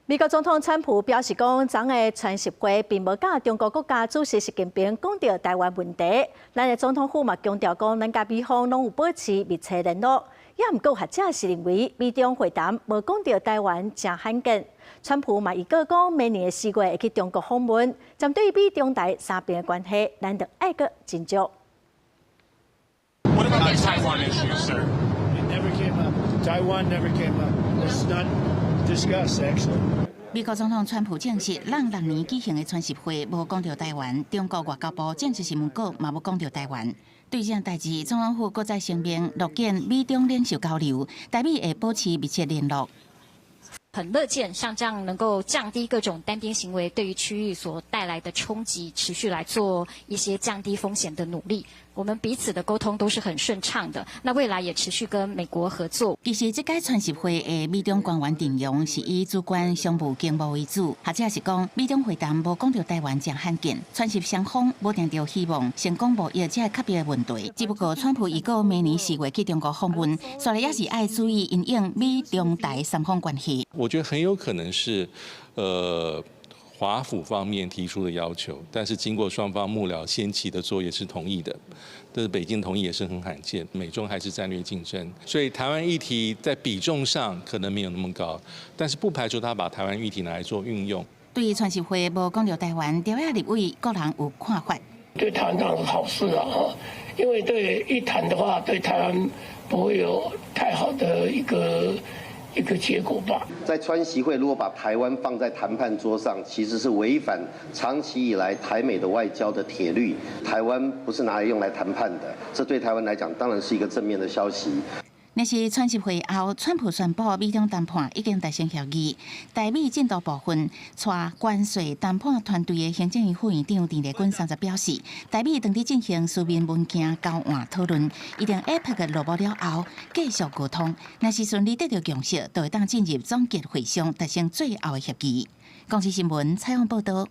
美國總統川普表示講，昨昏的川習會並無佮中國國家主席習近平講著台灣問題。咱的總統府嘛強調講，咱佮美方攏有保持密切聯絡。也毋過學者是認為，美中會談無講著台灣誠罕見。川普嘛預告講，明年的4月會去中國訪問，針對美中台三邊的關係，咱著愛閣斟酌。 What about the Taiwan issue, sir? It never came up. Taiwan never came up. It's not discussed, actually. 美國總統川普證實，佇六年舉行的川習會無講著台灣，中國外交部正式新聞稿嘛無講著台灣。對這項代誌，總統府閣再聲明，樂見美中領袖交流，台美會保持密切聯絡。很樂見像這樣能夠降低各種單邊行為對於區域所帶來的衝擊，持續來做一些降低風險的努力。我們彼此的溝通都是很順暢的。那未來也持續跟美國合作。其實這屆川習會的美中官員陣容是以主管商務經貿為主，學者是講美中會談無講著台灣誠罕見，川習雙方無定著希望成功貿易這個較別的問題。只不過川普預告明年4月去中國訪問，所以也是愛注意因應美中台三方關係。我覺得很有可能是，華府方面提出的要求，但是經過雙方幕僚先期的作業是同意的，但是北京同意也是很罕見。美中還是戰略競爭，所以台灣議題在比重上可能沒有那麼高，但是不排除他把台灣議題拿來做運用。對於川習會無講著台灣，朝野立委各人有看法。對台灣當然是好事啊，因為對一談的話，對台灣不會有太好的一個結果吧。在川習會，如果把台灣放在談判桌上，其實是違反長期以來台美的外交的鐵律。台灣不是拿來用來談判的，這對台灣來講當然是一個正面的消息。若是川習會後，川普宣布美中談判已經達成協議，台美進度部分，帶關稅談判團隊的行政院副院長鄭麗君三十表示，台美當佇進行書面文件交換討論，一定 APEC 的落幕了後繼續溝通，若是順利得著共識，就會當進入總結會商達成最後的協議。公視新聞採訪報導。